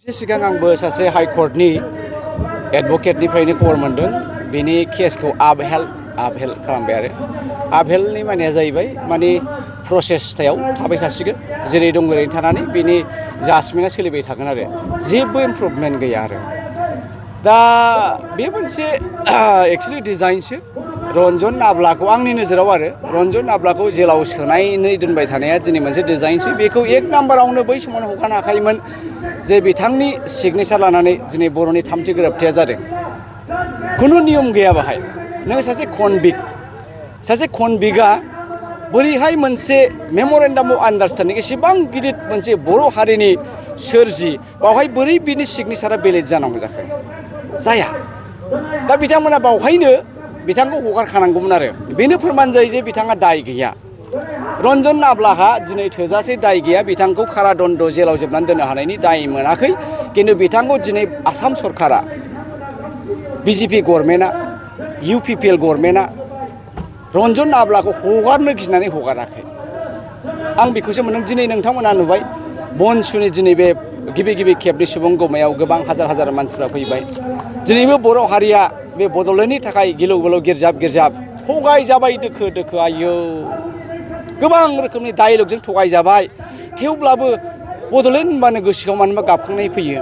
एसे सिगां आंबो सासे हाइ कर्टनि एडभकेटनिफ्रायनो खबर मोनदों बेनि केसखौ आपहेल्ड खालामबाय आरो आपहेल्डनि मानिया जाहैबाय माने प्रसेस सायाव थाबाय थासिगोन जेरै दं ओरैनो थानानै बेनि जाजमेन्टआ सोलिबाय थागोन आरो जेबो इमप्रुभमेन्ट गैया आरो दा बे मोनसे एक्सुवेलि डिजाइनसो रन्जन नाब्लाखौ आंनि नोजोराव आरो रन्जन नाब्लाखौ जेलाव सोनानै दोनबाय थानाया दिनै मोनसे डिजाइनसो बेखौ एक नाम्बारावनो बै समावनो हगारनो हाखायोमोन जे बिथांनि सिगनेचार लानानै दिनै बर'नि थामथि गोरोबथाया जादों खुनु नियम गैया बाहाय नों सासे कनभिक्टआ बोरैहाय मोनसे मेमरेन्डाम अफ आन्डारस्टेन्डिं एसेबां गिदिर मोनसे बर' हारिनि सोरजि बावहाय बोरै बिनि सिगनेचारा बेलेग जानांगौ जाखो जाया दा बिथांमोना बावहायनो बिथांखौ हगारखानांगौमोन आरो बेनो फोरमान जायो जे बिथाङा दाय गैया रन्जन नाब्लाहा दिनै थोजासे दाय गैया बिथांखौ कारादन्ड जेलाव जोबनानै दोननो हानायनि दाय मोनाखै खिन्थु बिथांखौ दिनै आसाम सरकारा बिजेपि गभर्नमेन्टआ इउपिपिएल गभर्नमेन्टआ रन्जन नाब्लाखौ हगारनो गिनानै हगाराखै आं बेखौसो मोनदों दिनै नोंथांमोना नुबाय बनसुनि दिनै बे गिबि खेबनि सुबुं गौमायाव गोबां हाजार मानसिफ्रा फैबाय दिनैबो बर' हारिया बे बड'लेण्डनि थाखाय गिलौ गिलौ गिर्जाब थगायजाबाय दोखो आयौ गोबां रोखोमनि डायलगजों थगायजाबाय थेवब्लाबो बड'लेण्ड होनबानो गोसोआव मानोबा गाबखांनाय फैयो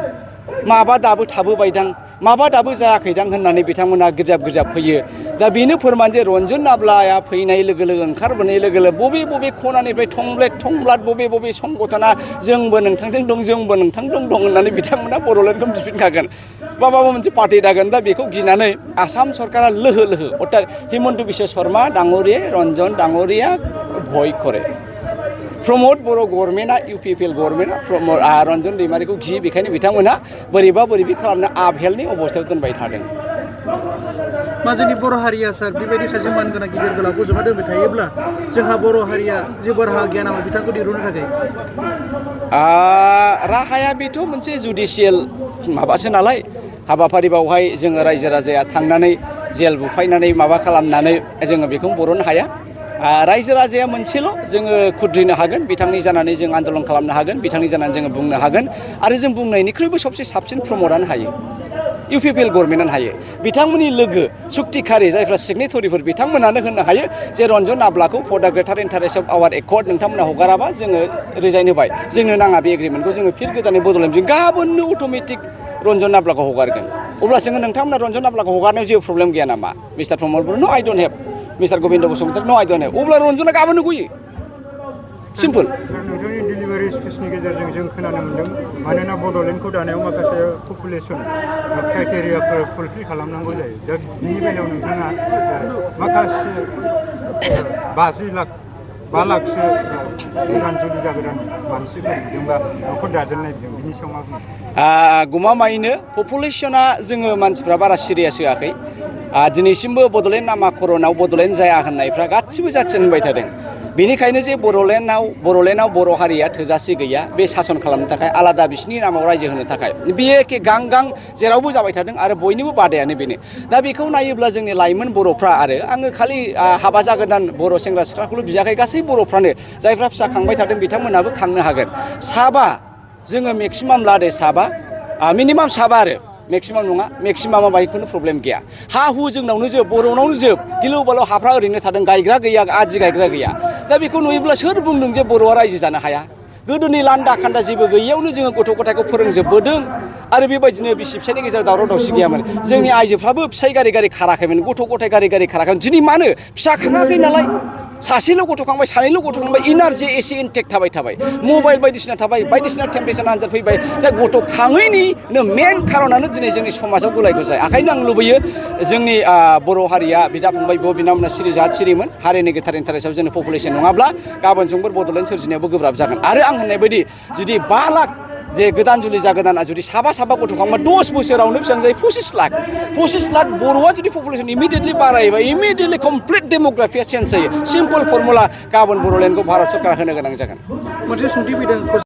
माबा दाबो थाबोबायदां माबा दाबो जायाखैदां होननानै बिथांमोना गिर्जाब फैयो दा बेनो फोरमान जे रन्जन नाब्लाया फैनाय लोगो ओंखारबोनाय लोगो बबे खनानिफ्राय थंब्लाट बबे संगठना जोंबो नोंथांजों दं जोंबो नोंथांजों दं होननानै बिथांमोना बड'लेण्डखौ बिफिनखागोन बा माबा मोनसे पार्टि दागोन दा बेखौ गिनानै आसाम सरकारा लोहो अर्थात हिमन्त बिश्व शर्मा डाङरिया रन्जन डाङरिया भय करे प्रमद बर' गभर्नमेन्टआ इउपिपिएल गभर्नमेन्टआ रन्जन दैमारिखौ गियो बेखायनो बिथांमोना बोरैबा खालामनो आपहेल्डनि अबस्थायाव दोनबाय थादों मा जोंनि बर' हारिया सार बेबायदि सासे मानगोनां गिदिर गोलावखौ जमा दोनबाय थायोब्ला जोंहा बर' हारिया जेबो राहा गैया नामा बिथांखौ दिरुननो थाखाय राहाया बेथ' मोनसे जुडिसियेल माबासो नालाय हाबाफारि बावहाय जोङो रायजो राजाया थांनानै जेल बुफायनानै माबा खालामनानै जोङो बेखौ बरननो हाया रायजो राजाया मोनसेल' जोङो खुद्रिनो हागोन बिथांनि जानानै जों आन्दलन खालामनो हागोन बिथांनि जानानै जोङो बुंनो हागोन आरो जों बुंनायनिख्रुइबो सबसे साबसिन प्रमदानो हायो इउपिपिएल गभर्नमेन्टआनो हायो बिथांमोननि लोगो सुक्तिखारि जायफ्रा सिगनेटरिफोर बिथांमोनानो होननो हायो जे रन्जन नाब्लाखौ फर दा ग्रेटार इन्टारेस्ट अफ आवार एकर्ड नोंथांमोना हगाराबा जोङो रिजाइन होबाय जोंनो नाङा बे एग्रिमेन्टखौ जोङो फिन गोदानै बदलायनोसै गाबोननो अट'मेटिक रन्जन नाब्लाखौ हगारगोन अब्ला जोङो नोंथांमोना रन्जन नाब्लाखौ हगारनायाव जेबो प्रब्लेम गैया नामा mister Pramod Boro' no I don't have mister Gobinda Basumatary no I don't have अब्ला रन्जना गाबोननो गयो सिम्पल नोंथांनि डिलिभारि स्पिचनि गेजेरजों जों खोनानो मोन्दों मानोना बड'लेण्डखौ दानायाव माखासे पपुलेसन क्राइटेरियाफोर फुलफिल खालामनांगौ जायो दा बिनि बेलायाव नोंथाङा माखासे 5 लाखसो गोदान जुलि जागोदान मानसिफोर बिदोंबा न'खर दाजेननाय बिदों बिनि सायाव मा बुङो गमामायैनो पपुलेसना जोङो मानसिफ्रा बारा सिरियास होआखै दिनैसिमबो बड'लेण्ड नामाकरनाव बड'लेण्ड जाया होननायफ्रा गासिबो जाथियानो होनबाय थादों बेनिखायनो जे बड'लेण्डआव बर' हारिया थोजासे गैया बे सासन खालामनो थाखाय आलादा बिसिनि नामाव रायजो होनो थाखाय बियो एखे गां जेरावबो जाबाय थादों आरो बयनिबो बादायानो बेनो दा बेखौ नायोब्ला जोंनि लाइमोन बर'फ्रा आरो आङो खालि हाबा जागोदान बर' सेंग्रा सिख्लाखौल' बियाखै गासै बर'फ्रानो जायफ्रा फिसा खांबाय थादों बिथांमोनाबो खांनो हागोन साबा जोङो मेक्सिमाम लादे साबा मिनिमाम साबा आरो मेक्सिमाम नङा मेक्सिमामा बाहाय खुनु प्रब्लेम गैया हा हु जोंनावनो जोब बर'नावनो जोब गिलु बालु हाफ्रा ओरैनो थादों गायग्रा गैया आदि गायग्रा गैया दा बेखौ नुयोब्ला सोर बुंदों जे बर'आ रायजो जानो हाया गोदोनि लान्दा खान्दा जेबो गैयैयावनो जोङो गथ' गथायखौ फोरोंजोबबोदों आरो बेबायदिनो बिसि फिसायनि गेजेराव दावराव दावसि गैयामोन जोंनि आइजोफ्राबो फिसाय गारि खाराखैमोन गथ' गथाय गारि खाराखैमोन दिनै मानो फिसा खाङाखै नालाय सासेल' गथ' खांबाय सानैल' गथ' खांबाय इनार्जि एसे इनटेक थाबाय मबाइल बायदिसिना थाबाय बायदिसिना टेम्पारेचार आनजाद फैबाय दा गथ' खाङैनिनो मेन खारनानो दिनै जोंनि समाजाव गुलाय गुजाय ओंखायनो आं लुबैयो जोंनि बर' हारिया बिदा फंबाय बिनानावमोना सिरिमोन हारिनि गोथार इन्टारेस्टआव जोंनि पपुलेसन नङाब्ला गाबोन जोंबो बड'लेण्ड सोरजिनायावबो गोब्राब जागोन आरो आं होननाय बायदि जुदि 5 लाख जे गोदान जुलि जागोदाना जुदि साबा गथ' खांबा 10 बोसोरावनो बेसेबां जायो 25 लाख बर'आ जुदि पपुलेसन इमिडियेटलि बारायोबा इमिडियेटलि कमप्लिट डेम'ग्राफिया चेन्ज जायो सिम्पल फर्मुला गाबोन बड'लेण्डखौ भारत सरकारा होनो गोनां जागोन मोनसे सोंथि फैदों